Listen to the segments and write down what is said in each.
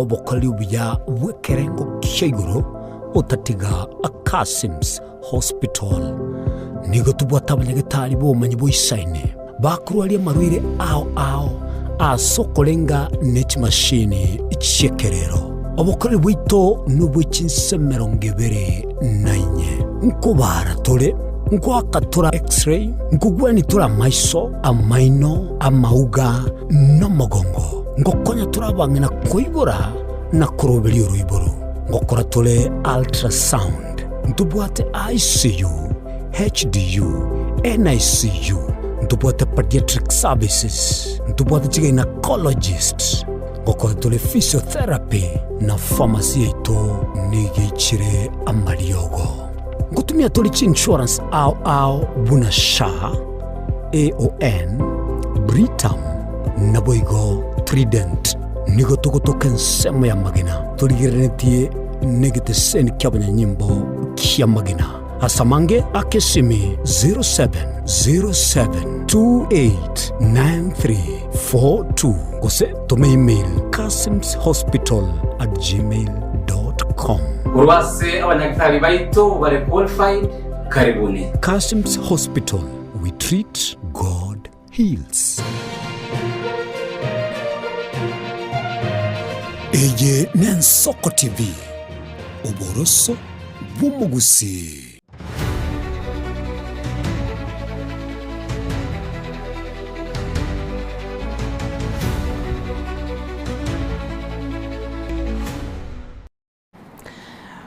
Obokoreri obuya bw'ekerengo kia igoro otatiga Kasim's Hospital. Nigo tobwate abanyagetari b'obomanyi boisaine bakorwaria amarwaire ao ao ase okorenga ne chimashini chi'ekerero. Obokoreri bwaito nobwe chinse emerongo ebere na inye. Nkobaara tore, nkoaka tore X-ray, nkogwenia tore amaiso, amaino, amauga, nomogongo. Ngokonya tore abang'ina koibora na koroberia oroiboro. Ngokora tore ultrasound. Ntobwate ICU, HDU, NICU. Ntobwate pediatric services. Ntobwate chigynecologist. Ngokora tore physiotherapy na pharmacy yaito nigo eichire amariogo. Ngotumia tore chiinsurance ao ao buna SHA, AON, Britam, naboigo Trident. Nigo togotoka ensemo y'amagena, torigereretie negeteseni ki'abanyanyimbo ki'amagena. Ase amange aka esimi 0707289342 gose tome email kasimshospital@gmail.com. Korwa ase abanyagitari baito bare qualified, karibuni. Kasim's Hospital, we treat, God heals. Eye n'Ensoko TV, oboroso bw'omogusii.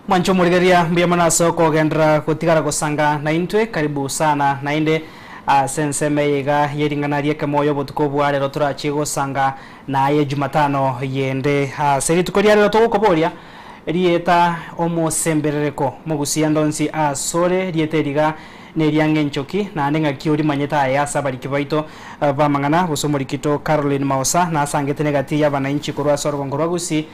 Mwanche omorigereria mbuya mono ase okogenderera gotigara gosanga naintwe. Karibu sana naende ase ensemo eye iga ye ring'ana ri'ekemoyo obotuko obwa rero torachie gosanga naye Jumatano yende. Ase rituko ria rero togokoboria rieta omosemberereko mogusia ndonsi asore rieta eri iga neria ng'encho ki naende ng'aki orimanyete aye ase abariki baito b'amang'ana gose omorikito Caroline Maosa nasangete negati y'abanainchi korwa ase orogongo rwa Gusii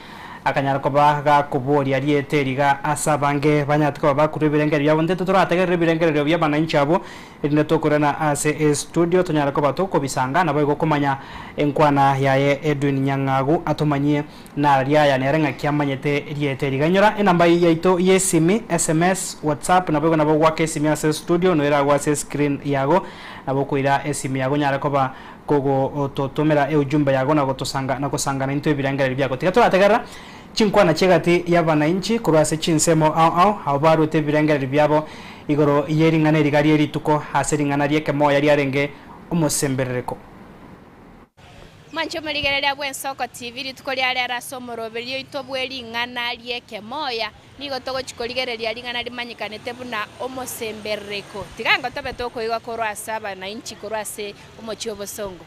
Akanyara koba gakoboria rieta eri iga ase abange banyarete koba bakurwa ebirengererio biabo. Intwe torategerere ebirengererio bi'abananchi abwo, erinde tokorana ase estudio tonyare koba tokobisanga, naboigo komanya enkwana yaye Edwin Nyang'agu atomanyie nararia aya nere ng'aki amanyete rieta eri iga. Inyora enamba yaito y'esimi, sms, WhatsApp, naboigo nabo ogoaka esimi ase estudio noeragwe ase escreen yago, nabo okoira esimi yago onyare koba Kogototomera eujumbe yago na gotosanga na gosangana intwe ebirengererio biago. Tiga torategerera chinkwana chi'egati y'abanainchi korwa ase chinsemo ao ao, abwo baruete ebirengererio biabo igoro ye ring'ana eriga rie rituko ase ring'ana ri'ekemoya riarenge omosemberereko. Mwanche omorigereria bw'Ensoko TV rituko ria rero ase omoroberio oito bwe ring'ana ri'ekemoya. Nigo togochia korigereria ring'ana rimanyekanete buna omosemberereko. Tiga ngotobe tokoigwa korwa ase abanainchi korwa ase omochie obosongo.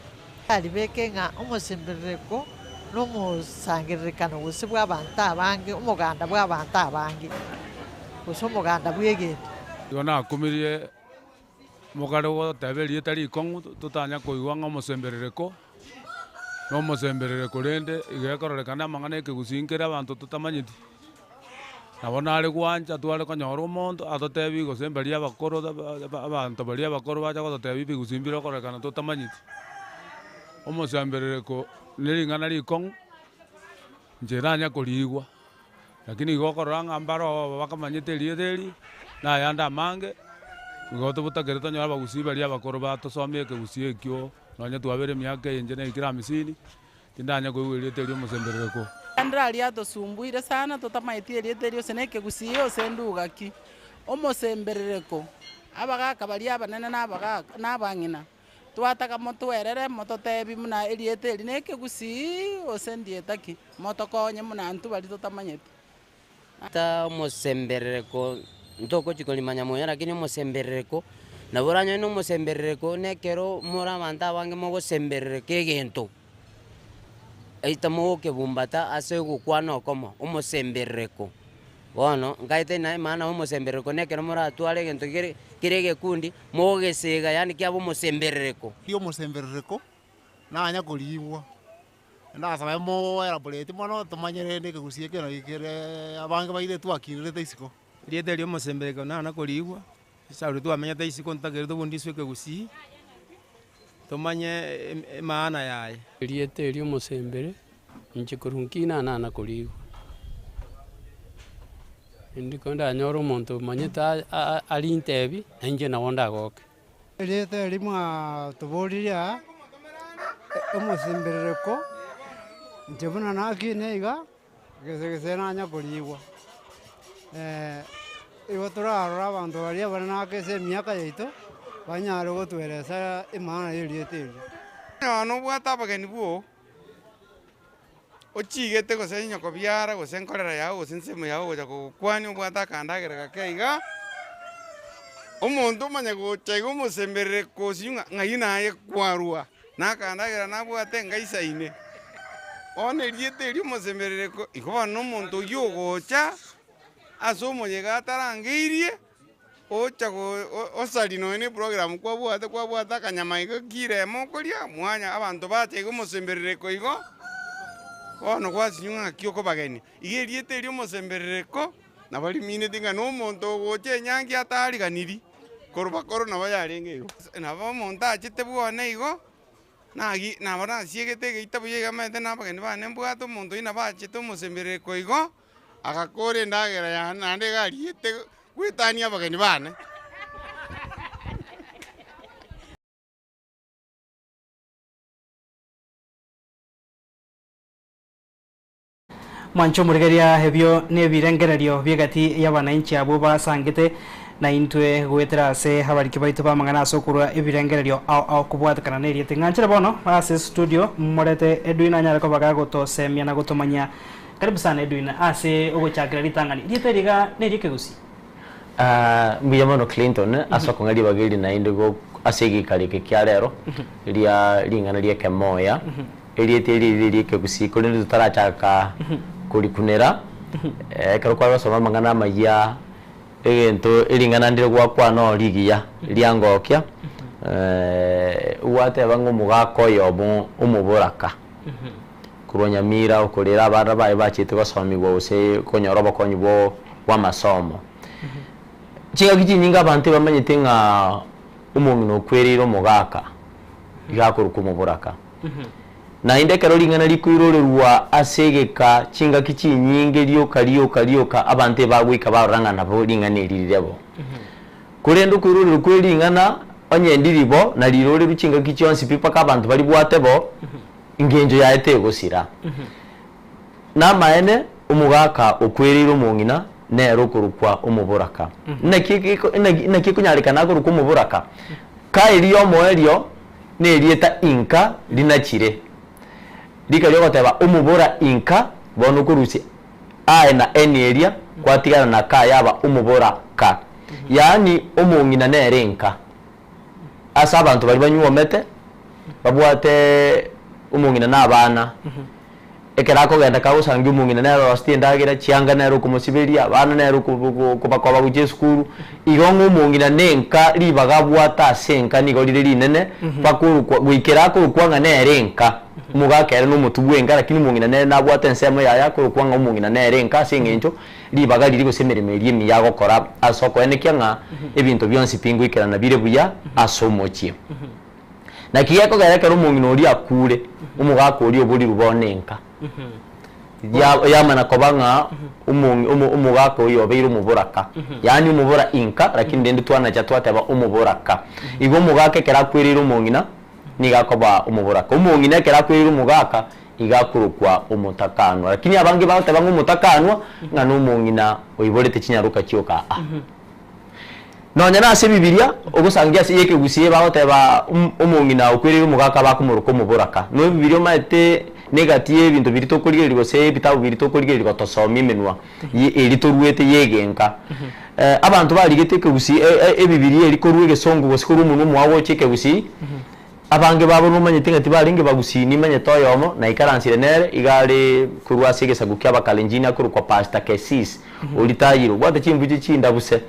Aribeke ng'a omosemberereko nomosangererekano gose bw'abanto abange, omoganda bw'abanto abange, gose omoganda bw'egento. Igo nakumirie mokare goteba erieta rikong'u totanya koigwa ng'a omosemberereko, na omosemberereko rende iga ekororekana amang'ana ekegusii nkere abanto totamanyeti. Nabo nare gwancha tware konyora omonto atotebi gose mbaria abakoro abanto baria abakoro bacha gototebia ebigusii mbire okorekana totamanyeti. Omosemberereko ne ring'ana rikong'u, inche nanya koriigwa, lakini igo okorora ng'a mbare oo bakamanyete erieta eri, na ayande amange, igo tobotakere tonyore abagusii baria abakoro batosomia ekegusii ekio, nonye twabere emiaka eye inche naikire amisini. Tindanya koigwa erieta erio omosemberereko. Naende aria atosumbuire sana totamaeti erieta erio gose nekegusii gose nduga ki. Omosemberereko, abagaka baria abanene na abagaka na abang'ina, twataka motwerere mototebi buna erieta eri nekegusii gose ndieta ki, motokonye buna intwe baria totamanyeti. Ta omosemberereko ntogochia korimanya moyo lakini omosemberereko, nabo oranyore na omosemberereko na ekero more abanto abange mogosemberereka egento, aita mogokebumbata ase ogokwana okomo, omosemberereko. Bono, nkaete naye maana ya omosemberereko na ekero moratware egento kere kere egekundi, mogogesega yaani kiaba omosemberereko. Omosemberereko nanya korigwa. Ndasabe moelaborate mono tomanye rende ekegusii eke naki kere abange baito twakinderete isiko. Erieta erio omosembereko nana korigwa, esauri twamenyete isiko ntagere tobundiswe ekegusii, tomanye emaana yaye. Erieta erio omosembere. Inche korwa nkina nana korigwa, rende ndanyore omonto omanyete arintebi, na inche nabo ndagoke. Erieta eri mwatoboririe aa, omosemberereko, inche buna nakina iga, gese gese nanya korigwa. Igo torarore abanto baria abanene ake ase emiaka yaito, banyare gotueresa emaana ya erieta erio. Onye nobwate abageni bwoo, ochigete gose nyoko biara gose nkorera yao gose ensemo yao ogocha kogokwania obwate akandagera gake iga, omonto omanye gocha iga omosemberere kosinywa ng'a ng'ai naye kwarwa, na akandagera nabwate ngaisaine. Bono erieta erio omosemberereko, igo bono na omonto oyio ogocha ase omoyega atarangeirie. Ocha osaria nonya ne eprogram kwabwate kwabwate akanyama iga kiro emo okoria, mwanya abanto bacha iga omosemberereko igo, bono gwasinywa ng'aki okobagenia. Iga erieta erio omosemberereko, nabo rimineti ng'a na omonto ogocha enyangi atariganiri, korwa bakoro nabo yarenge igo. Nabo omonto achete bwane igo, nagi nabo nasiegete egeita buya iga omanyete na abageni bane mbwate omonto oyio nabo achete omosemberereko igo. Agakora endagera yane, naende iga ariete goetania abageni baane. Mwanche omorigereria ebio nebirengererio bi'egati y'abananchi abwo basangete naintwe goetera ase abariki baito b'amang'ana ase okorua ebirengererio ao ao kobwatekana nerieta. Ng'anchire bono ase studio morete Edwin anyare koba gagotosemia na gotomanyia Karibu sana Edwin ase ogochakera ritang'ani. Rieta eri iga neri ekegusii? Ah, mbuya mono Clinton ase okong'a ribaga eri naende go ase egekaro eke kia rero ria ring'ana ria ekemoya. Erieta eri rire ria ekegusii korende totarachaka korikunera ekero kware gosoma amang'ana amayia egento ering'ana ndire gwakwana oo rigiya riangokia gwateba ng'a omogaka oyomo omoboraka. Korwa Nyamira okorera abana baye bachete gosomigwa gose konyora obokonyi bwo bw'amasomo. Chingaki chinyinge abanto ebamanyete ng'a omong'ina okwereire omogaka iga akorokwa omoboraka. Naende ekero ring'ana rikoirorerwa ase egeka chingaki chinyinge rioka rioka rioka abanto ebagoika barora ng'a nabo ring'ana eri rire bo. Korende okoirorerwa kwe ring'ana onye ndiri bo na rirorerwe chingaki chionsi pi mpaka abanto baribwate bo, Engencho yaye tegosira. Namaene, omogaka okwereire omong'ina nere okorokwa omoboraka. Naki naki naki ekonyarekana akorokwa omoboraka? Ka erio omoerio nerieta inka rinachire. Rika riogoteba omobora inka, bono okorusia a na n eria, kwatigana na ka yaba omobora ka. Yaani omong'ina nere enka. Ase abanto baria banyuomete, babwate omong'ina na abana, ekero akogenda kagosangia omong'ina nere oroseti endagera, chianga nere okomosiberia, abana nere okobakoba gochia esukuru, igo ng'a omong'ina na enka ribaga abwate ase enka nigo rire rinene, mpaka orokwa goikera akorokwa ng'a nere enka, omogaka ere na omotwe bwa enka lakini omong'ina nere nabwate ensemo yaye akorokwa ng'a omong'ina nere enka ase eng'encho. Ribaga riria gose emeremo eria emiya agokora ase okoenekia ng'a ebinto bionsi pi ngoikerana bire buya ase omochie. Naki gekogera ekero omong'ina oria akure, omogaka oria oborirwe bono enka. Ya- yamana koba ng'a omong' omo- omogaka oyo obeire omoboraka, yaani omobora inka lakini rende twanacha twateba omoboraka. Igo omogaka ekero akwereire omong'ina, nigo akoba omoboraka. Omong'ina ekero akwereire omogaka, iga akorokwa omotakaanwa. Lakini abange bagoteba ng'a omotakaanwa ng'a nomong'ina oiborete chinyaroka chioka aa. Nonya nase Ebibilia, ogosangia ase y'ekegusii bagoteba omong'ina okwereire omogaka bakomoroka omoboraka. No Ebibilia omanyete negati y'ebinto biria tokorigereria gose ebitabu biria tokorigereria gotosomia emenwa ye eria toruete y'egenka. Abanto barigete ekegusii Ebibilia eria korwa egesongo gose korwa omonwa omoao gocha ekegusii, Abange babo nomanyete ng'a tibarenge bagusii, nimanyete oyomo, naikaransire nere, iga are korwa ase egesaku ki'Abakalenjini akorokwa Pastor Kesis, oria tayire, obwate chimbuche chindabuse.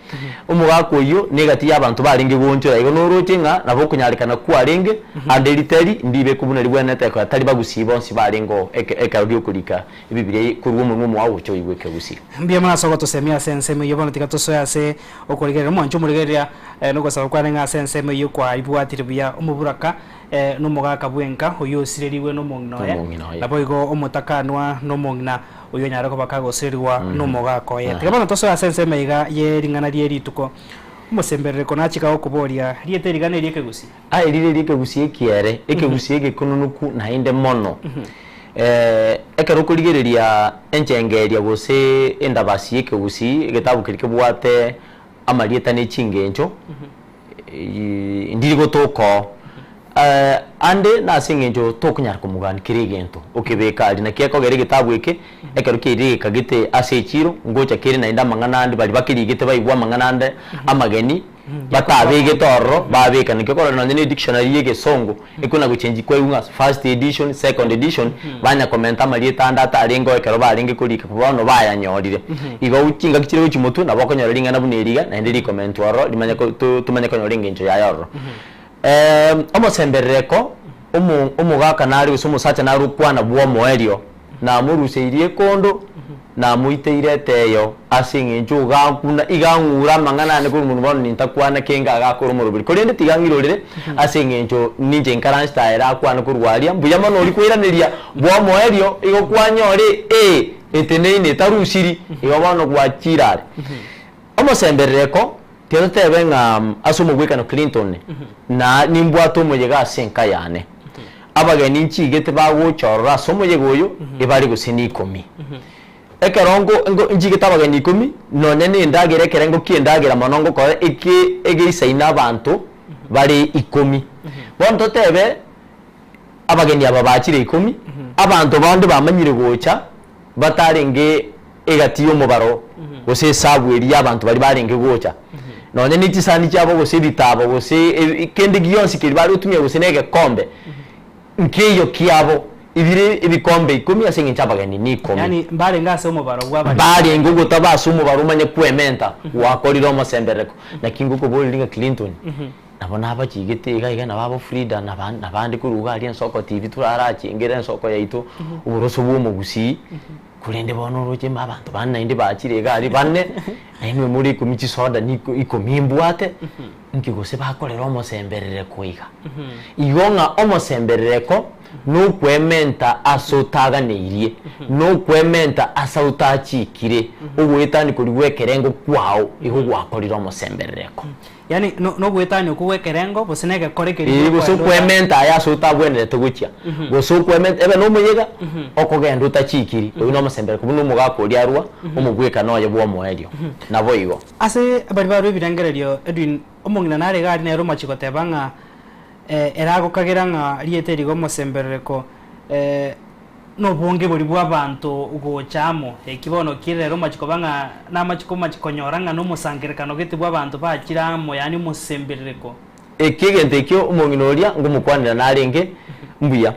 Omogaka oyio negati y'abanto barenge goonchora, igo noroche ng'a nabo okonyarekana kwarenge, ande riteri ndibekwe buna ribwenerete ekoya, tari bagusii bonsi barenge oo ekero gi'okorika Ebibilia korwa omonwa omoao gocha oigwe ekegusii. Mbuya mono ase ogotosemia ase ensemo eyio, bono tiga tosoe ase okorigereria. Omwancho omorigereria nogosaba kwane ng'a ase ensemo eyio kwaibwatire buya omoburaka. Nomogaka bwenka oyio osirerigwe nomong'ina oye, Nomong'ina oye. naboigo omotakanwa nomong'ina oyio onyare koba kagosirerigwa nomogaka oye. Tiga bono tosoe ase ensemo iga ye ring'ana rie rituko. Omosemberereko nachika gokoboria, rieta eriga nerie ekegusii? Aye rire ri'ekegusii ekiere, ekegusii egekononoku naende mono. Ekero okorigereria enchengeria gose endabasi y'ekegusii, egetabu keria kebwate amarieta ne chingencho, ndiri gotoka oo. Ande nase eng'encho tokonyara komogani kera egento okebeka aria, naki ekogera egetabu eke ekero kiairire egeka gete ase echiro, ngocha kere naende amang'ana ande baria bakerigete baigwe amang'ana ande amageni batabegete ororo babeka. Naki okorora nonye na edictionary ya egesongo ekona gochengi kwaigwa ng'a first edition, second edition, banya komenta amarieta ande atarengeo ekero barenge korika bono bayanyorire. Igo chingaki chire gochia motwe nabo okonyora ring'ana buna eri iga naende rikomentwa ororo rimanye ko to tomanye konyora engencho yaye ororo. Omosemberereko omo omogaka nare gose omosacha nare okwana bw'omoerio, namoruseirie ekondo, namoiteire eteyo ase eng'encho ogakuna iga ang'ure amang'ana ane korwa monwe bono nintakwana kenge agakora omoroberi. Korende tiga ang'irorere ase eng'encho ninche nkaransete aye rakwane korwa aria, mbuya mono oria koiraneria bw'omoerio igo kwanyore ee eteneine etarusiri igo bono gwachire are. Omosemberereko, tiga totebe ng'a ase omogwekano Clinton na nimbwate omoyega ase enka yane. Abageni nchigete bagocha ororo ase omoyega oyo ebare gose na ikomi. Ekero nko nko nchigete abageni ikomi, nonya na endagera ekerengo kia endagera mono ngokora eke egeisaine abanto bare ikomi. Bono totebe abageni aba bachire ikomi, abanto bande bamanyire gocha batarenge egati y'omobaro gose esabu eria y'abanto baria barenge gocha. Nonya ne chisani chiabo gose ebitabo gose ebi kende gionsi keria bare gotumia gose na egekombe, nkeiyo kiabo ebire ebikombe ikomi ase eng'encho abageni ni ikomi. Yaani mbarenge ase omobaro bwa abarenge. Mbarenge ogotaba ase omobaro omanye kwementa gwakorire omosemberereko. Naki ngokoboreria ng'a Clinton, Nabo nabachigete iga iga nabo abo Frida na nabande korwa iga aria ensoko TV torarachengere ensoko yaito oboroso bwa omogusii, korende bono oroche mba abanto bande naende bachire iga aria bane, nainwe more ikomi chisoda ni ikomi mbwate, nki gose bakorera omosemberereko iga. Igo ng'a omosemberereko nokwementa ase otaganeirie, nokwementa ase otachikire, ogoetania koria gwa ekerengo kwao igo gwakorire omosemberereko. Yaani no nogoetania okwo gw'ekerengo, gose na egekora ekeria Ee, gose giokoenda ota okwementa aye ase otabwenerete gochia, gose okwementa ebe nomoyega, okogenda otachikiri, oyio nomosembereko buna omogaka oria arwa, omogwekano oye bw'omoerio. Naboigo. Ase baria barwa ebirengererio, Edwin, omong'ina nare iga aria nere omachie goteba ng'a ere agokagera ng'a rieta eri iga omosemberereko nobonge boria bw'abanto gocha amo. Eki bono kire rero omachie koba ng'a namachie komachia konyora ng'a nomosangererekano gete bw'abanto bachire amo, yaani omosemberereko. Eki egento ekio omong'ina oria ngomokwanera narenge mbuya.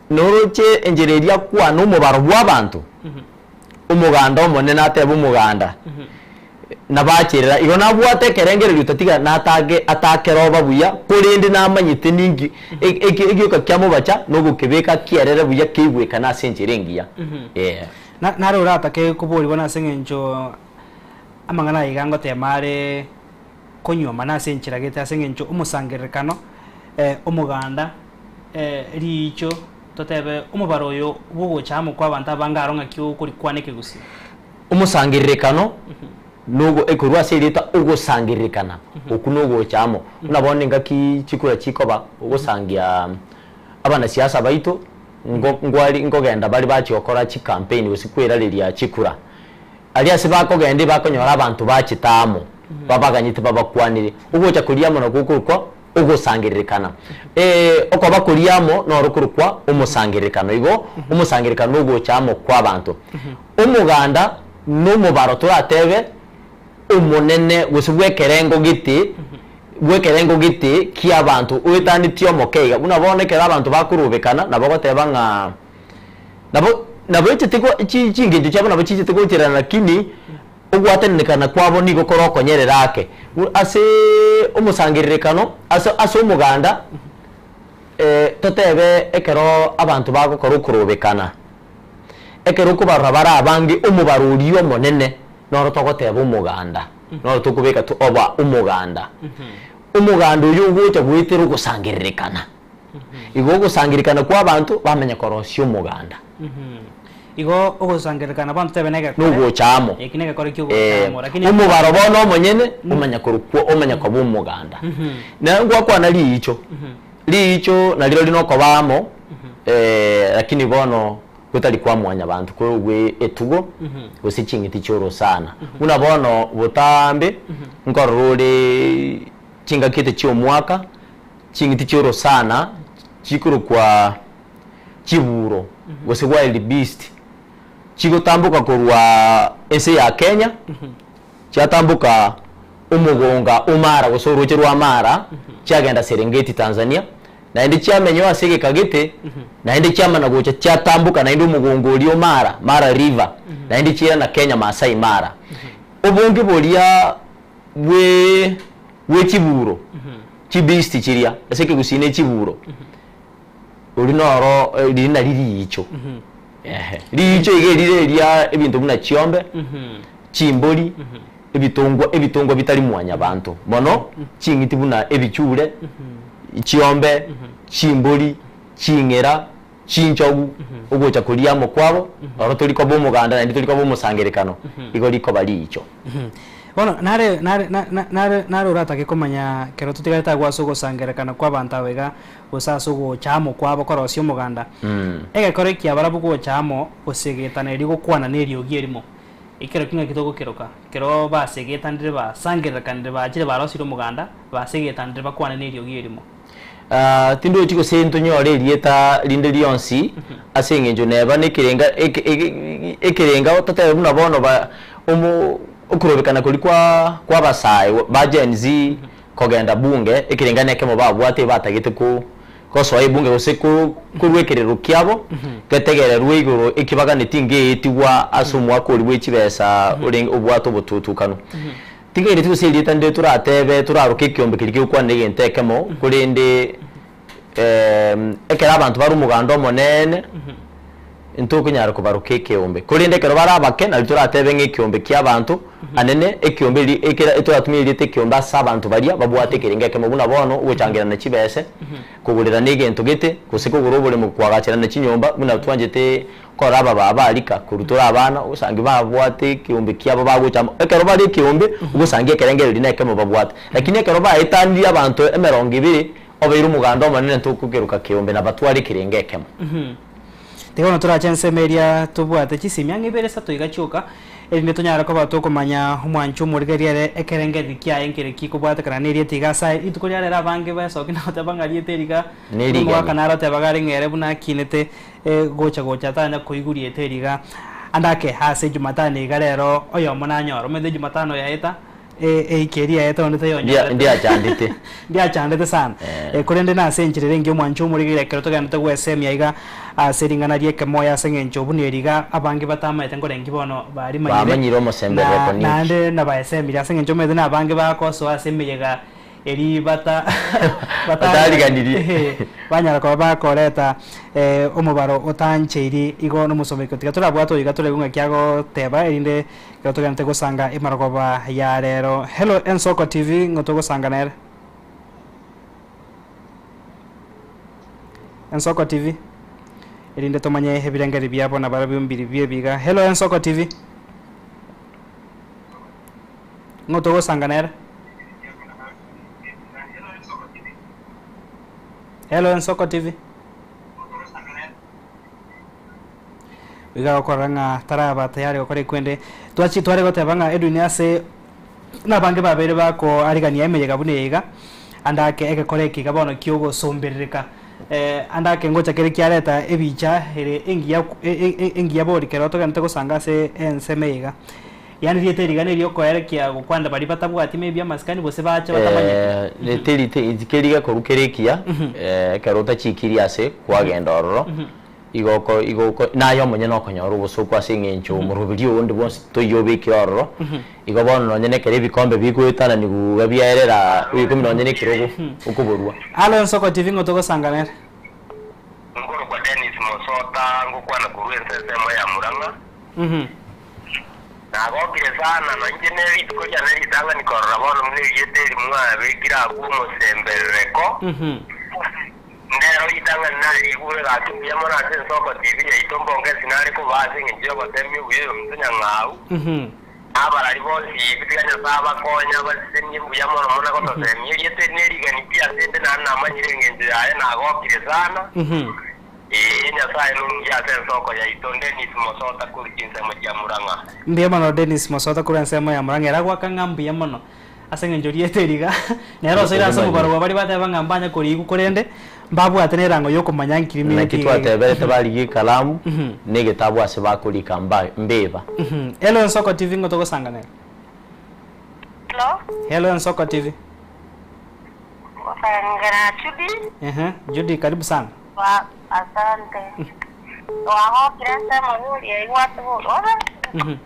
Noroche enchera eria akwana omobaro bw'abanto, omoganda omonene atebe omoganda, Nabacherera, igo nabwate ekerengererio tatiga natage atakeroba buya, korende namanyete ninki eke egioka kiamobacha nogokebeka kierere buya keigwekane ase enchera engiya. Ee. Na nare oratake koborigwa nase eng'encho amang'ana aya iga ngotema are konyuomana ase enchera gete ase eng'encho omosangererekano, omoganda, riicho, totebe omobaro oyo bwogocha amo kwa abanto abange aro ng'aki okorikwana ekegusii. Omosangererekano nogo ekorwa ase erieta ogosangererekana, okwo nogocha amo. Buna bono engaki chikura chikoba, ogosangia abanasiasa baito, ngo ngwari nkogenda bare bachia gokora chicampaign gose kwerareria chikura. Aria ase bakogenda ebakonyora abanto bachete amo, babaganyete babakwanire. Ogocha koria amo nakwo okorokwa ogosangererekana. Okoba koria amo noro okorokwa omosangererekano. Igo omosangererekano nogocha amo kw'abanto. Omoganda nomobaro toratebe omonene gose bw'ekerengo gete bw'ekerengo gete ki'abanto oetanetie omoke iga. Buna bono ekero abanto bakorobekana nabo ogoteba ng'a nabo nabo echete go chi chingencho chiabo nabo chichete gocherana lakini ogwatananekana kwabo nigo kore okonyerera ake. Ase omosangererekano ase ase omoganda totebe ekero abanto bagokora okorobekana. Ekero okobarora bare abange, omobaro oria omonene noro togoteba omoganda, noro tokobeka to oba omoganda. Omoganda oyo ogocha goetera ogosangererekana. Igo ogosangererekana kwa abanto bamanya korosia omoganda. Igo ogosangererekana bono totebe negekore. Nogocha amo. Eki negekore kiogocha amo lakini Omobaro bono omonyene omanya korokwa omanya koba omoganda. Na ngwakwana riicho, riicho narirori nokoba amo lakini bono gotari kwa mwanyabanto korwa etugo gose ching'iti chi'orosana. Buna bono botambe nkorora ore chingaki ete chi'omwaka, ching'iti chi'orosana chikorokwa chiburo gose wild beast chigotamboka korwa ense ya Kenya chiatamboka omogonga o Mara gose oroche rwa Mara chiagenda Serengeti Tanzania Naende chiamenywa ase egeka gete, naende chiamana gocha chiatamboka naende omogongo oria o Mara, Mara River, naende chiairana Kenya Maasai Mara. Obonge boria bwe bwe chiburo, chibeast chiria, ase ekegusii ne chiburo, oria noro riria nari riicho. Ehe, riicho iga erire eria ebinto buna chiombe, chimbori, ebitongwa ebitongwa bitari mwanyabanto, mono ching'iti buna ebichure, chiombe, chimbori, ching'era, chinchogu, ogocha koria amo kwabo, oro tori koba omoganda naende tori koba omosangerekano, igo rikoba riicho. Bono nare nare na- na- nare nare oratake komanya ekero totigarete agwo ase ogosangerekana kwa abanto aba iga, gose ase ogocha amo kwabo korosia omoganda, egekoro ekiya barabwo gocha amo gosegetana erio gokwana na eriogi erimo. Ekero king'aki togokeroka? Ekero basegetanire basangererekanire bachire barosire omoganda, basegetanire bakwane neriogi erimo. Tindochi gose ntonyore erieta rinde rionsi ase eng'encho neba nekerenga eke eke ekerenga totebe buna bono ba omo okorobekana koria kwa kwa abasae ba Gen Z kogenda bunge ekerenga nekemo babwate batagete ko Gosoa ebunge gose korua ekerero kiabo getegererwe igoro ekibaganeti ngeetigwa ase omwaka oria bwe chibesa orenge obwate obotutukanu. Tigaireti gose erieta rinde toratebe toraroke ekiombe keria kegokwanera egento ekemo korende ekero abanto bare omoganda omonene Ntokonyara kobaroka ekeombe, korende ekero bare abake nario toratebe ng'a ekeombe ki'abanto anene, ekeombe eri ekera toratumie erieta ekeombe ase abanto baria babwate ekerengo ekemo buna bono ogochangerana chibese, kogorerana egento gete, gose kogora oboremo koagacherana chinyomba buna twanchete korora abababa arika korwa tore abana, ogosangi babwate ekeombe kiabo bagocha amo. Ekero bare ekeombe, ogosangia ekerengererio na ekemo babwate. Lakini ekero baetanirie abanto emerongo ebere, obeire omoganda omonene ntokokeroka keombe na batware ekerengo ekemo. Tiga bono torache ensemo eria tobwate chisemi ang'e ibere isato iga chioka, erinde tonyare koba tokomanya omwancho omorigereria ere ekerengereri kiaye nkereki kobwatekana nerieta iga ase aye. Rituko ria rero abange baesokia na goteba ng'a rieta eri iga buna Nerigeni. omogaka nare otebaga are ng'a ere buna akinete gocha gocha atanya koigwa rieta eri iga ande ake ase jumatano iga rero oyomo nanyore. Omanyete jumatano yaeta. Eiki eria yaye onde tayonyorete. Ndiachandete. Ndiachandete sana. Eh. Korende nase enchera ere engiya omwancho omorigereria ekero togenderete gwesemia iga ase ring'ana ri'ekemoyo ase eng'encho buna eri iga abange batamaete nkorengi bono barimanyire. Bamanyire omosemberereko ninki. Naende nabaesemire ase eng'encho omanyete nabange bagosoa ase emeyega eri bata Batariganirie. Banyara koba bakoreta omobaro otancheiri igo nomosomeki. Tiga torabwate oyo iga toraigwe ng'aki agoteba erinde Ekero togenderete gosanga emarogoba ya rero. Hello Ensoko TV ng'o togosanga nere? Ensoko TV erinde tomanye ebirengeri biabo na barabio mbiri biebiga. Hello Ensoko TV ng'o togosanga nere? Hello Ensoko TV. Iga agokorora ng'a taraba tayari gokora ekwende. Twachi tware goteba ng'a Edwin ase nabange babeire bakoarigania emeyega buna eye iga, ande ake egekora eke iga bono kiogosomberereka ande ake ngocha kere kiareta ebicha ere engiya engiya bori kero togenderete gosanga ase ensemo eye iga. Yaani rieta eri iga neriokoerekia gokwanera baria batabwati maybe amasikani gose bache batamanyeti. Teri tikeri gekoru kere ekiya, ekero otachikirie ase kwagenda ororo. Igo oko igo oko naye omonyene okonyora obosooku ase eng'encho omoroberi oo onde bwonsi toiyo obekire ororo, igo bono nonye na ekero ebikombe bigoetananigwa iga biaerera oyokomi nonye na ekerogo okoborua. Alo Ensoko TV ng'o togosanga nere? Nkorokwa Dennis Mosota, ngokwana korwa ense ensemo ya Murang'a. Nagokire sana, na inche ne rituko riane ritang'ani korora bono buna erieta eri mwabekire agwo omosemberereko. Ndero ritang'ani narigure gaki mbuya mono ase ensoko TV yaito mbongesi nare kobaa ase engencho y'ogosemia obuya oyominto nyang'au, na abarari bonsi tiga Nyasae abakonye abasesenie mbuya mono muna gotosemia. Erieta eri nerigani pi ase inde naende namanyire engencho yaye nagokire sana. Ee, Nyasae nomuya ase ensoko yaito. Dennis Mosota korwa chinsemo chia Murang'a. Mbuya mono Dennis Mosota korwa ensemo ya Murang'a ere agoaka ng'a mbuya mono ase eng'encho rieta eri iga nere osoire ase omobaro bwa baria bateba ng'a mbanye korigwa korende mbabwate na erango yokomanya nki Naki rimineti iga iga. twateberete barigie ekalamu na egetabu ase bakorika mba mbeba. Hello Ensoko TV ng'o togosanganera? Hello, Hello Ensoko TV. ngosangera Judy. Ehe, Judy karibu sana. Wa, asante. Wagokire ensemo Judy aigwate ore?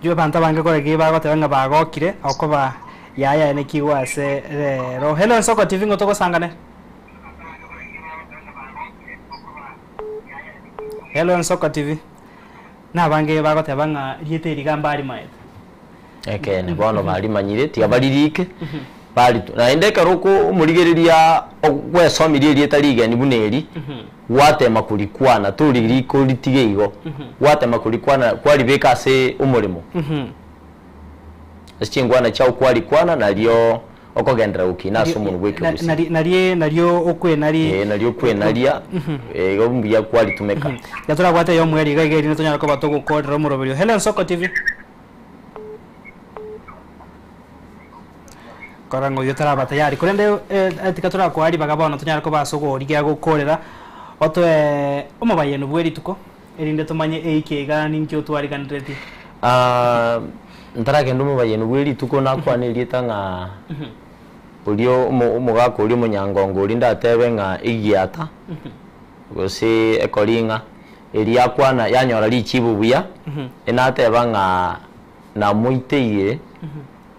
Juu abanto abange kore ki bagoteba ng'a bagokire okoba yaya ene kigwa ase rero. Hello Ensoko TV ng'o togosangane? Hello Ensoko TV. Nabange bagoteba ng'a rieta eri iga mbarimaete. Ekeene, bono barimanyire, tiga baririke, baritu naende ekero oko omorigereria gwesomirie erieta rigeni buna eri, gwatema korikwana, toririka oritige igo, gwatema korikwana kwaribeka ase omoremo, ase chingwana chiao kwarikwana nario okogenderera gokina ase omonwa bwa ekegusii. Nari nari nario okwenaria. Ee, nario okwenaria, igo mbuya kwaritumeka. Iga torabwate eyomo ere iga iga erinde tonyare koba togokorera omoroberio. Hellen Soko TV. Korora ng'a oyio taraba tayari korende eh, tiga torakoa ribaga bono tonyare koba ase ogorigia gokorera otoe omobayeno bwe rituko erinde tomanye eiki iga ninki otwariganeretie. Ah, ntaragenda omobayeno bwe rituko nakwane erieta ng'a oria omo omogaka oria omonyangongo oria ndatebe ng'a egiata gose ekoring'a eria akwana yanyora richibu buya, enateba ng'a namoiteire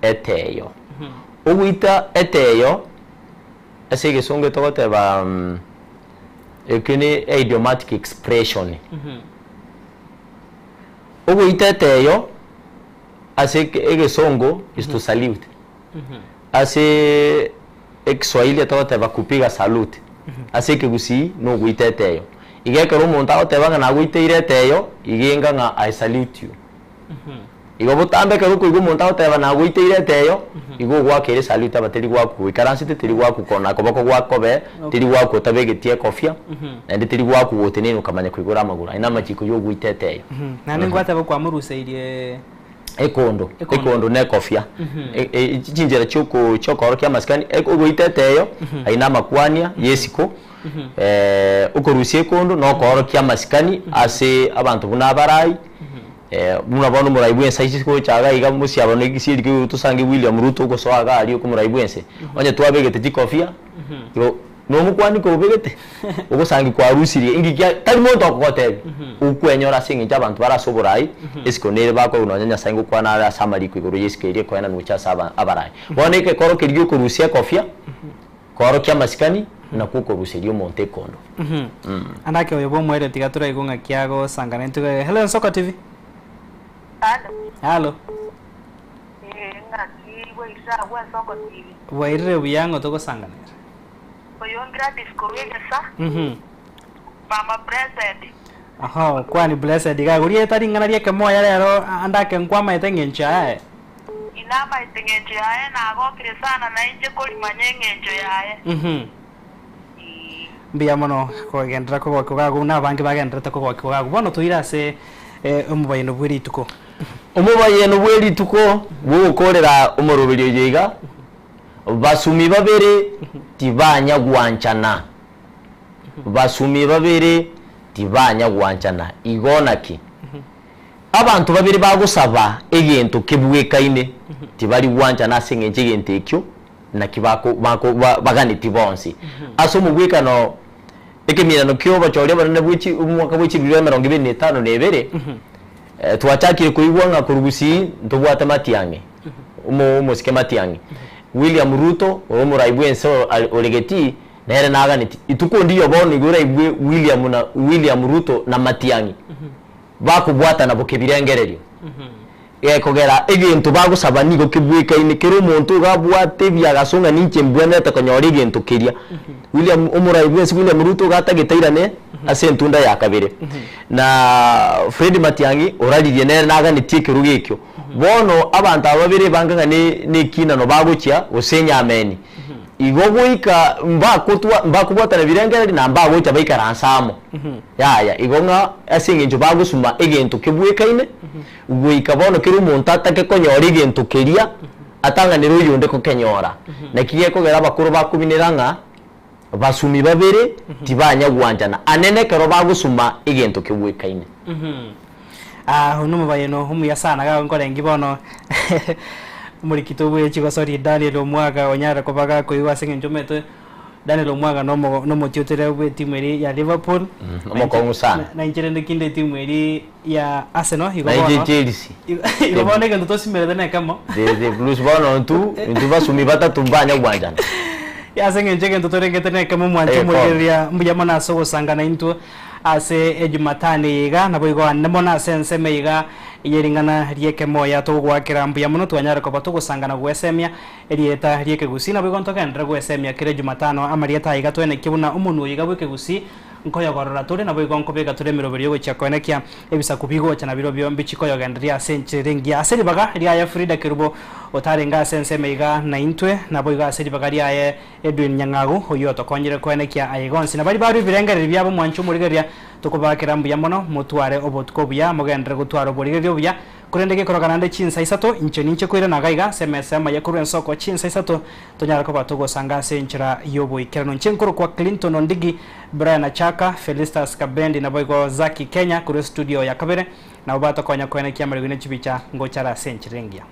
eteyo. Ogoita eteyo ase egesongo togoteba ekio ne idiomatic expression. Ogoita eteyo ase egesongo is to salute. Ase ekiswahili togoteba kupiga salute. Ase ekegusii nogoita eteyo. Iga ekero omonto agoteba ng'a nagoiteire eteyo, iga enga ng'a I salute you. Igo botambe ekero okoigwa omonto agoteba nagoiteire eteyo, igo ogoakera esalute aba teri gwaku goikaransete, teri gwaku kona koboko gwakobe, teri gwaku otabegetie ekofia, naende teri gwaku gotenena okamanya koigora amagoro. Ayio namachiko ya ogoita eteyo. Naende ngwateba kwamoruseirie Ekondo, Ekondo. ekondo na ekofia. E- e- chinchera chioko chiokorokia amasikani, e- ogoita eteyo, ayio namakwania ya esiko, okorusia ekondo na okoorokia amasikani ase abanto buna abarai, buna bono omorai bwa ense aise gocha iga iga mosiabano egesieri kegocha tosange William Ruto ogosoa iga aria omorai bwa ense, onye twabegete chikofia, igo nomokwani kobegete, ogosangi kwarusirie inki kia tari monto okogotebia, okwenyora ase eng'encho abanto bare ase oborai, esiko nere bakoigwa nonya Nyasaye ngokwana are ase amariko igoro ya esiko eria ekoenanwa gochia ase aba abarai. Bono egekoro keria giokorusia ekofia. Koorokia amasikani nakwo okoruseria omonto ekondo. Ande ake oyo bw'omoerio tiga toraigwe ng'aki agosangana intwe. Hello Ensoko TV. Halo. Halo. Ee, ng'aki bwairire agwo Ensoko TV? Bwairire buya ng'o togosanganera? Oyo Gladys korwa Egesa. Mama Blessed. Oho, kwani Blessed iga agoriete ring'ana ri'ekemoya rero ande ake nkwamaete eng'encho yaye. Inamaete engencho yaye, nagokire sana nainche korimanya engencho yaye. Mbuya mono kogenderera kogokigwa gago buna abange bagendererete kogokigwa gago. Bono toire ase omobayeno bwe rituko. Omobayeno bwe rituko bw'ogokoorera omoroberio oyo iga, Basumi babere tibanya gwanchana, basumi babere tibanya gwanchana. Igo naki? Abanto babere bagosaba egento kebwekaine tibari gwanchana ase engencho egento ekio naki bako bako baganeti bonsi. Ase omogwekano ekemirano ki'obochori obonene bwe chi omwaka bwe chilifu emerongo ebere na etano na ebere, twachakire koigwa ng'a korwa Gusii ntobwate Matiang'i, omo omosike Matiang'i. William Ruto ore omorai bw'ense ore getii nere naganeti. Ituko ndiyo bono igo oraigwe William na William Ruto na Matiang'i. Bakobwatana bokebirengererio, gekogera egento bagosaba nigo kebwekaine, kera omonto iga abwate ebiagaso ng'a ninche mbwenerete konyora egento keria. William omorai bwensi William Ruto iga atagete airane ase entunda ya kabere. Na Fred Matiang'i oraririe nere naganetie ekerogo ekio. Bono abanto aba babere bange ng'a ne ne ekinano bagochia gose enyameni. Igo goika mbakotwa mbakobwatana birengererio na mbagocha baikaranse amo. Yaya, igo ng'a ase eng'encho bagosuma egento kebwekaine, goika bono kera omonto atake konyora egento keria, atang'anere oyonde kokenyora. Naki gekogera abakoro bakobinera ng'a basumi babere tibanya gwanchana anene ekero bagosuma egento kebwekaine. Ah, oyio nomobayeno omuya sana iga nkorengi bono omorikito bwe chigosori Daniel Omwaga onyare koba gakoigwa ase eng'encho omanyete Daniel Omwaga nomo nomotiotere bwe etimu eria ya Liverpool Omokong'u sana. Na inche rende kinde etimu eria ya Arsenal igo Na inche bono Chelsea. igo bono egento tosimerete nekemo. The the Blues bono intwe intwe basumi batato mbanya gwanchana. Ase eng'encho egento torengete nekemo mwanche Egekombe. omorigereria mbuya mono ase ogosangana intwe Ase Ejumatano eye iga, naboigo ande mono ase ensemo eye iga ye ring'ana ri'ekemoya togogoakera mbuya mono twanyare koba togosangana gwesemia erieta ri'ekegusii. Naboigo ntogenderere gwesemia kera Ejumatano amarieta aya iga twenekie buna omonwa oyo iga bw'ekegusii nkoyogorora tore, naboigo nkobeka tore emeroberio yogochia koenekia ebisaku bigocha nabirobio mbichi koyogendereria ase enchera ere engiya. Ase ribaga riaye Frida Kerubo otarenge ase ensemo iga naintwe, naboigo ase ribaga riaye Edwin Nyang'au, oyio otokonyire koenekia aye gonsi. Na baria barue ebirengererio biabo mwanche omorigereria, tokobaakera mbuya mono, motware obotuko obuya, mogenderere gotwara oborigereria obuya. Korende gekoroka naende chinsa isato, inche ninche koirana iga iga ase emesa y'amaya korwa ensoko chinsa isato, tonyare koba togosanga ase enchera y'oboikeranu. Inche nkorokwa Clinton Ondigi, Brian Achaka, Felistus Kabendi naboigo Zaki Kenya korwa estudio ya kabere, nabo batokonya koenekia amariogi ne chibicha ngochare ase enchera engiya.